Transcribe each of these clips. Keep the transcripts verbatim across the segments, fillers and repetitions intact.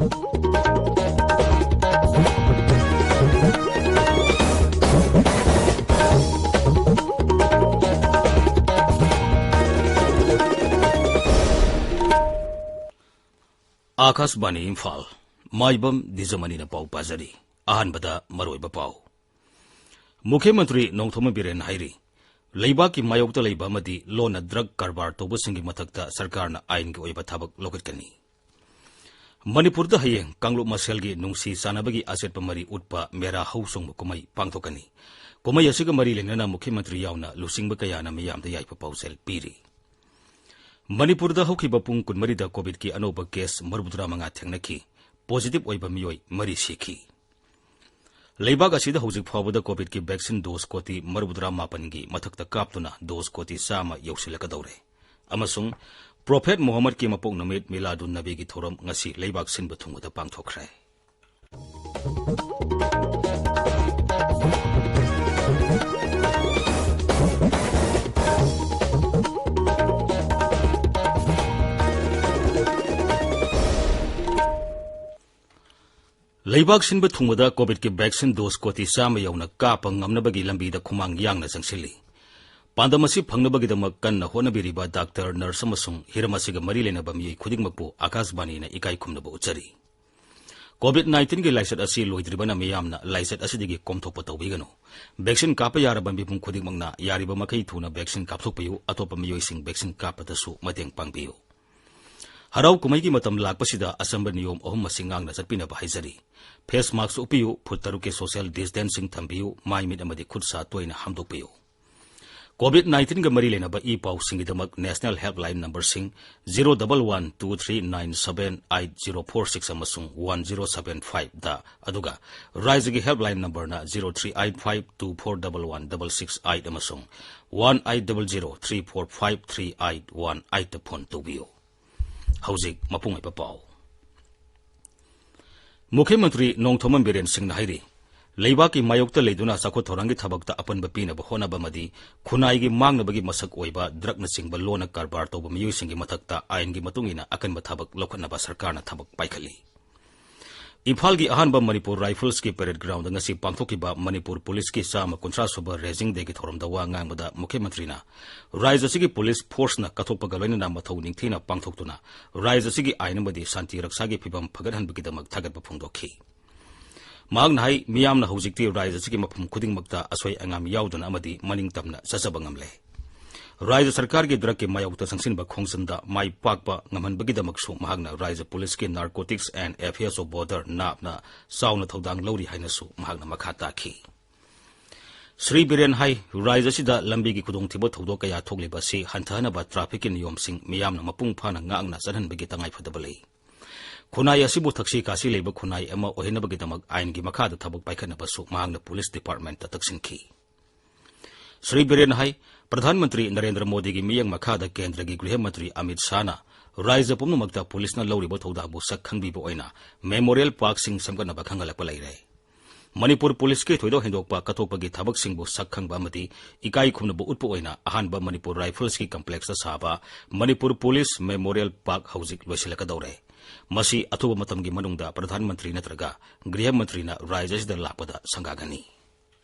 ꯑꯥꯀꯥꯁꯕꯥꯅꯤ ꯏꯝꯐꯥꯜ, ꯃꯥꯏꯕꯝ ꯗꯤꯖꯃꯅꯤꯅ ꯄꯥꯎ ꯄꯥꯖꯔꯤ꯫ ꯑꯍꯥꯟꯕꯗ ꯃꯔꯨꯑꯣꯏꯕ ꯄꯥꯎ꯫ ꯃꯨꯈ꯭ꯌ ꯃꯟꯇ꯭ꯔꯤ ꯅꯣꯡꯊꯣꯝꯕꯝ ꯕꯤꯔꯦꯟ ꯍꯥꯏꯔꯤ, ꯂꯩꯕꯥꯛꯀꯤ ꯃꯥꯌꯣꯛꯇ ꯂꯩꯕ ꯑꯃꯗꯤ ꯂꯣꯟꯅ ꯗ꯭ꯔꯒ ꯀꯔꯕꯥꯔ ꯇꯧꯕꯁꯤꯡꯒꯤ ꯃꯊꯛꯇ ꯁꯔꯀꯥꯔꯅ ꯑꯥꯏꯟꯒꯤ ꯑꯣꯏꯕ ꯊꯕꯛ ꯂꯧꯈꯠꯀꯅꯤ꯫ ꯃꯅꯤꯄꯨꯔꯗ ꯍꯌꯦꯡ ꯀꯥꯡꯂꯨꯞ ꯃꯁꯦꯜꯒꯤ ꯅꯨꯡꯁꯤ ꯆꯥꯟꯅꯕꯒꯤ ꯑꯆꯦꯠꯄ ꯃꯔꯤ ꯎꯠꯄ ꯃꯦꯔꯥ ꯍꯧ ꯆꯣꯡꯕ ꯀꯨꯝꯍꯩ ꯄꯥꯡꯊꯣꯛꯀꯅꯤ꯫ ꯀꯨꯝꯍꯩ ꯑꯁꯤꯒ ꯃꯔꯤ ꯂꯩꯅꯅ ꯃꯨꯈ꯭ꯌ ꯃꯟꯇ꯭ꯔꯤ ꯌꯥꯎꯅ ꯂꯨꯆꯤꯡꯕ ꯀꯌꯥꯅ ꯃꯤꯌꯥꯝꯗ ꯌꯥꯏꯐ ꯄꯥꯎꯖꯦꯜ ꯄꯤꯔꯤ꯫ ꯃꯅꯤꯄꯨꯔꯗ ꯍꯧꯈꯤꯕ ꯄꯨꯡ ꯀꯨꯟꯃꯔꯤꯗ ꯀꯣꯚꯤꯗꯀꯤ ꯑꯅꯧꯕ ꯀꯦꯁ ꯃꯔꯤꯐꯨꯇꯔꯥꯃꯉꯥ ꯊꯦꯡꯅꯈꯤ꯫ ꯄꯣꯖꯤꯇꯤꯚ ꯑꯣꯏꯕ ꯃꯤꯑꯣꯏ ꯃꯔꯤ ꯁꯤꯈꯤ꯫ ꯂꯩꯕꯥꯛ ꯑꯁꯤꯗ ꯍꯧꯖꯤꯛ ꯐꯥꯎꯕꯗ ꯀꯣꯚꯤꯗꯀꯤ ꯚꯦꯛꯁꯤꯟ ꯗꯣꯁ ꯀꯣꯇꯤ ꯃꯔꯤꯐꯨꯇꯔꯥꯃꯥꯄꯟꯒꯤ ꯃꯊꯛꯇ ꯀꯥꯞꯇꯨꯅ ꯗꯣꯁ ꯀꯣꯇꯤ ꯆꯥꯝꯃ ꯌꯧꯁꯤꯜꯂꯛꯀꯗꯧꯔꯦ꯫ ꯑꯃꯁꯨꯡ ꯄ꯭ꯔꯣꯐꯦꯠ ꯃꯨꯍꯝꯃꯗꯀꯤ ꯃꯄꯣꯛ ꯅꯨꯃꯤꯠ ꯃꯤꯂꯥꯗꯨꯟ ꯅꯕꯤꯒꯤ ꯊꯧꯔꯝ ꯉꯁꯤ ꯂꯩꯕꯥꯛ ꯁꯤꯟꯕ ꯊꯨꯡꯅꯗ ꯄꯥꯡꯊꯣꯛꯈ꯭ꯔꯦ꯫ ꯂꯩꯕꯥꯛ ꯁꯤꯟꯕ ꯊꯨꯡꯕꯗ ꯀꯣꯚꯤꯗꯀꯤ ꯚꯦꯛꯁꯤꯟ ꯗꯣꯁ ꯀꯣꯇꯤ ꯆꯥꯝꯃ ꯌꯧꯅ ꯀꯥꯞꯄ ꯉꯝꯅꯕꯒꯤ ꯂꯝꯕꯤꯗ ꯈꯨꯃꯥꯡ ꯌꯥꯡꯅ ꯆꯪꯁꯤꯜꯂꯤ꯫ ꯄꯥꯟꯗꯝ ꯑꯁꯤ ꯐꯪꯅꯕꯒꯤꯗꯃꯛ ꯀꯟꯅ ꯍꯣꯠꯅꯕꯤꯔꯤꯕ ꯗꯥꯛꯇꯔ, ꯅꯔꯁ ꯑꯃꯁꯨꯡ ꯍꯤꯔꯝ ꯑꯁꯤꯒ ꯃꯔꯤ ꯂꯩꯅꯕ ꯃꯤꯑꯣꯏ ꯈꯨꯗꯤꯡꯃꯛꯄꯨ ꯑꯥꯀꯥꯁꯕꯥꯅꯤꯅ ꯏꯀꯥꯏ ꯈꯨꯝꯅꯕ ꯎꯠꯆꯔꯤ꯫ ꯀꯣꯚꯤꯗ ꯅꯥꯏꯟꯇꯤꯟꯒꯤ ꯂꯥꯏꯆꯠ ꯑꯁꯤ ꯂꯣꯏꯗ꯭ꯔꯤꯕꯅ ꯃꯤꯌꯥꯝꯅ ꯂꯥꯏꯆꯠ ꯑꯁꯤꯗꯒꯤ ꯀꯣꯝꯊꯣꯛꯄ ꯇꯧꯕꯤꯒꯅꯨ꯫ ꯚꯦꯛꯁꯤꯟ ꯀꯥꯞꯄ ꯌꯥꯔꯕ ꯃꯤꯄꯨꯝ ꯈꯨꯗꯤꯡꯃꯛꯅ ꯌꯥꯔꯤꯕ ꯃꯈꯩ ꯊꯨꯅ ꯚꯦꯛꯁꯤꯟ ꯀꯥꯞꯊꯣꯛꯄꯤꯌꯨ, ꯑꯇꯣꯞꯄ ꯃꯤꯑꯣꯏꯁꯤꯡ ꯚꯦꯛꯁꯤꯟ ꯀꯥꯞꯄꯗꯁꯨ ꯃꯇꯦꯡ ꯄꯥꯡꯕꯤꯌꯨ꯫ ꯍꯔꯥꯎ ꯀꯨꯝꯍꯩꯒꯤ ꯃꯇꯝ ꯂꯥꯛꯄꯁꯤꯗ ꯑꯆꯝꯕ ꯅꯤꯌꯣꯝ ꯑꯍꯨꯝ ꯑꯁꯤ ꯉꯥꯛꯅ ꯆꯠꯄꯤꯅꯕ ꯍꯥꯏꯖꯔꯤ꯫ ꯐꯦꯁ ꯃꯥꯁꯛ ꯎꯞꯄꯤꯌꯨ, ꯐꯨꯠ ꯇꯔꯨꯛꯀꯤ ꯁꯣꯁꯤꯌꯦꯜ ꯗꯤꯁꯇꯦꯟꯁꯤꯡ ꯊꯝꯕꯤꯌꯨ, ꯃꯥꯏ ꯃꯤꯠ ꯑꯃꯗꯤ ꯈꯨꯠ ꯁꯥ ꯇꯣꯏꯅ ꯍꯥꯝꯗꯣꯛꯄꯤꯌꯨ꯫ ꯀꯣꯚꯤꯗ ꯅꯥꯏꯟꯇꯤꯟꯒ ꯃꯔꯤ ꯂꯩꯅꯕ ꯏ ꯄꯥꯎꯁꯤꯡꯒꯤꯗꯃꯛ ꯅꯦꯁꯅꯦꯜ ꯍꯦꯜꯞꯂꯥꯏꯟ ꯅꯝꯕꯔꯁꯤꯡ zero double one two three nine seven eight zero four six ꯑꯃꯁꯨꯡ ꯋꯥꯟ ꯖꯤꯔꯣ ꯁꯚꯦꯟ ꯐꯥꯏꯚꯗ, ꯑꯗꯨꯒ ꯔꯥꯏꯖ꯭ꯌꯒꯤ ꯍꯦꯜꯞꯂꯥꯏꯟ ꯅꯝꯕꯔꯅ zero three eight five two four double one double six eight ꯑꯃꯁꯨꯡ one eight double zero three four five three eight one ꯑꯩꯠꯇ phone ꯇꯧꯕꯤꯌꯨ꯫ ꯍꯧꯖꯤꯛ ꯃꯄꯨꯡ ꯑꯣꯏꯕ ꯄꯥꯎ꯫ ꯃꯨꯈ꯭ꯌ ꯃꯟꯇ꯭ꯔꯤ ꯅꯣꯡꯊꯣꯝꯕꯝ ꯕꯤꯔꯦꯟ ꯁꯤꯡꯅ ꯍꯥꯏꯔꯤ, ꯂꯩꯕꯥꯛꯀꯤ ꯃꯥꯌꯣꯛꯇ ꯂꯩꯗꯨꯅ ꯆꯥꯎꯈꯠ ꯊꯧꯔꯥꯡꯒꯤ ꯊꯕꯛꯇ ꯑꯄꯟꯕ ꯄꯤꯅꯕ ꯍꯣꯠꯅꯕ ꯑꯃꯗꯤ ꯈꯨꯟꯅꯥꯏꯒꯤ ꯃꯥꯡꯅꯕꯒꯤ ꯃꯁꯛ ꯑꯣꯏꯕ ꯗ꯭ꯔꯒꯅꯆꯤꯡꯕ ꯂꯣꯟꯅ ꯀꯔꯕꯥꯔ ꯇꯧꯕ ꯃꯤꯑꯣꯏꯁꯤꯡꯒꯤ ꯃꯊꯛꯇ ꯑꯥꯏꯟꯒꯤ ꯃꯇꯨꯡ ꯏꯟꯅ ꯑꯀꯟꯕ ꯊꯕꯛ ꯂꯧꯈꯠꯅꯕ ꯁꯔꯀꯥꯔꯅ ꯊꯕꯛ ꯄꯥꯏꯈꯠꯂꯤ꯫ ꯏꯝꯐꯥꯜꯒꯤ ꯑꯍꯥꯟꯕ ꯃꯅꯤꯄꯨꯔ ꯔꯥꯏꯐꯜꯁꯀꯤ ꯄꯦꯔꯦꯗ ꯒ꯭ꯔꯥꯎꯟꯗ ꯉꯁꯤ ꯄꯥꯡꯊꯣꯛꯈꯤꯕ ꯃꯅꯤꯄꯨꯔ ꯄꯨꯂꯤꯁꯀꯤ ꯆꯥꯝꯃ ꯀꯨꯟꯊ꯭ꯔꯥ ꯁꯨꯕ ꯔꯦꯖꯤꯡ ꯗꯦꯒꯤ ꯊꯧꯔꯝꯗ ꯋꯥ ꯉꯥꯡꯕꯗ ꯃꯨꯈ꯭ꯌ ꯃꯟꯇ꯭ꯔꯤꯅ ꯔꯥꯖ꯭ꯌ ꯑꯁꯤꯒꯤ ꯄꯨꯂꯤꯁ ꯐꯣꯔꯁꯅ ꯀꯠꯊꯣꯛꯄꯒ ꯂꯣꯏꯅꯅ ꯃꯊꯧ ꯅꯤꯡꯊꯤꯅ ꯄꯥꯡꯊꯣꯛꯇꯨꯅ ꯔꯥꯖ꯭ꯌ ꯑꯁꯤꯒꯤ ꯑꯥꯏꯟ ꯑꯃꯗꯤ ꯁꯥꯟꯇꯤ ꯔꯛꯁꯥꯒꯤ ꯐꯤꯕꯝ ꯐꯒꯠꯍꯟꯕꯒꯤꯗꯃꯛ ꯊꯥꯒꯠꯄ ꯐꯣꯡꯗꯣꯛꯈꯤ꯫ ꯃꯍꯥꯛꯅ ꯍꯥꯏ, ꯃꯤꯌꯥꯝꯅ ꯍꯧꯖꯤꯛꯇꯤ ꯔꯥꯖ꯭ꯌ ꯑꯁꯤꯒꯤ ꯃꯐꯝ ꯈꯨꯗꯤꯡꯃꯛꯇ ꯑꯁꯣꯏ ꯑꯉꯥꯝ ꯌꯥꯎꯗꯅ ꯑꯃꯗꯤ ꯃꯅꯤꯡ ꯇꯝꯅ ꯆꯠꯆꯕ ꯉꯝꯂꯦ꯫ ꯔꯥꯖ꯭ꯌ ꯁꯔꯀꯥꯔꯒꯤ ꯗ꯭ꯔꯒꯀꯤ ꯃꯥꯌꯣꯛꯇ ꯆꯪꯁꯤꯟꯕ ꯈꯣꯡꯖꯪꯗ ꯃꯥꯏ ꯄꯥꯛꯄ ꯉꯝꯍꯟꯕꯒꯤꯗꯃꯛꯁꯨ ꯃꯍꯥꯛꯅ ꯔꯥꯖ꯭ꯌ ꯄꯨꯂꯤꯁꯀꯤ Narcotics and Affairs of Border, ꯅꯥꯞꯅ ꯆꯥꯎꯅ ꯊꯧꯗꯥꯡ ꯂꯧꯔꯤ ꯍꯥꯏꯅꯁꯨ ꯃꯍꯥꯛꯅ ꯃꯈꯥ ꯇꯥꯈꯤ꯫ ꯁ꯭ꯔꯤ ꯕꯤꯔꯦꯟ ꯍꯥꯏ, ꯔꯥꯖ꯭ꯌ ꯑꯁꯤꯗ ꯂꯝꯕꯤꯒꯤ ꯈꯨꯗꯣꯡꯊꯤꯕ ꯊꯧꯗꯣꯛ ꯀꯌꯥ ꯊꯣꯛꯂꯤꯕ ꯑꯁꯤ ꯍꯟꯊꯍꯟꯅꯕ ꯇ꯭ꯔꯥꯐꯤꯛꯀꯤ ꯅꯤꯌꯣꯝꯁꯤꯡ ꯃꯤꯌꯥꯝꯅ ꯃꯄꯨꯡ ꯐꯥꯅ ꯉꯥꯛꯅ ꯆꯠꯍꯟꯕꯒꯤ ꯇꯉꯥꯏꯐꯗꯕ ꯂꯩ꯫ ꯈꯨꯟꯅꯥꯏ ꯑꯁꯤꯕꯨ ꯊꯛꯁꯤ ꯈꯥꯁꯤ ꯂꯩꯕ ꯈꯨꯟꯅꯥꯏ ꯑꯃ ꯑꯣꯏꯍꯟꯅꯕꯒꯤꯗꯃꯛ ꯑꯥꯏꯟꯒꯤ ꯃꯈꯥꯗ ꯊꯕꯛ ꯄꯥꯏꯈꯠꯅꯕꯁꯨ ꯃꯍꯥꯛꯅ ꯄꯨꯂꯤꯁ ꯗꯤꯄꯥꯔꯠꯃꯦꯟꯠꯇ ꯇꯛꯁꯤꯟꯈꯤ꯫ ꯁ꯭ꯔꯤ ꯕꯤꯔꯦꯟ ꯍꯥꯏ, ꯄ꯭ꯔꯙꯥꯟ ꯃꯟꯇ꯭ꯔꯤ ꯅꯔꯦꯟꯗ꯭ꯔ ꯃꯣꯗꯤꯒꯤ ꯃꯤꯠꯌꯦꯡ ꯃꯈꯥꯗ ꯀꯦꯟꯗ꯭ꯔꯒꯤ ꯒ꯭ꯔꯤꯍ ꯃꯟꯇ꯭ꯔꯤ ꯑꯃꯤꯠ ꯁꯥꯍꯅ ꯔꯥꯖ꯭ꯌ ꯄꯨꯝꯅꯃꯛꯇ ꯄꯨꯂꯤꯁꯅ ꯂꯧꯔꯤꯕ ꯊꯧꯗꯥꯡꯕꯨ ꯁꯛ ꯈꯪꯕꯤꯕ ꯑꯣꯏꯅ ꯃꯦꯃꯣꯔꯤꯌꯦꯜ ꯄꯥꯔꯛꯁꯤꯡ ꯁꯦꯝꯒꯠꯅꯕ ꯈꯪꯍꯜꯂꯛꯄ ꯂꯩꯔꯦ꯫ ꯃꯅꯤꯄꯨꯔ ꯄꯨꯂꯤꯁꯀꯤ ꯊꯣꯏꯗꯣꯛ ꯍꯦꯟꯗꯣꯛꯄ ꯀꯠꯊꯣꯛꯄꯒꯤ ꯊꯕꯛꯁꯤꯡꯕꯨ ꯁꯛ ꯈꯪꯕ ꯑꯃꯗꯤ ꯏꯀꯥꯏ ꯈꯨꯝꯅꯕ ꯎꯠꯄ ꯑꯣꯏꯅ ꯑꯍꯥꯟꯕ ꯃꯅꯤꯄꯨꯔ ꯔꯥꯏꯐꯜꯁꯀꯤ ꯀꯝꯄ꯭ꯂꯦꯛꯁꯇ ꯁꯥꯕ ꯃꯅꯤꯄꯨꯔ ꯄꯨꯂꯤꯁ ꯃꯦꯃꯣꯔꯤꯌꯦꯜ ꯄꯥꯔꯛ ꯍꯧꯖꯤꯛ ꯂꯣꯏꯁꯤꯜꯂꯛꯀꯗꯧꯔꯦ꯫ ꯃꯁꯤ ꯑꯊꯨꯕ ꯃꯇꯝꯒꯤ ꯃꯅꯨꯡꯗ ꯄ꯭ꯔꯙꯥꯟ ꯃꯟꯇ꯭ꯔꯤ ꯅꯠꯇ꯭ꯔꯒ ꯒ꯭ꯔꯤꯍ ꯃꯟꯇ꯭ꯔꯤꯅ ꯔꯥꯖ꯭ꯌ ꯑꯁꯤꯗ ꯂꯥꯛꯄꯗ ꯁꯪꯒꯥꯒꯅꯤ꯫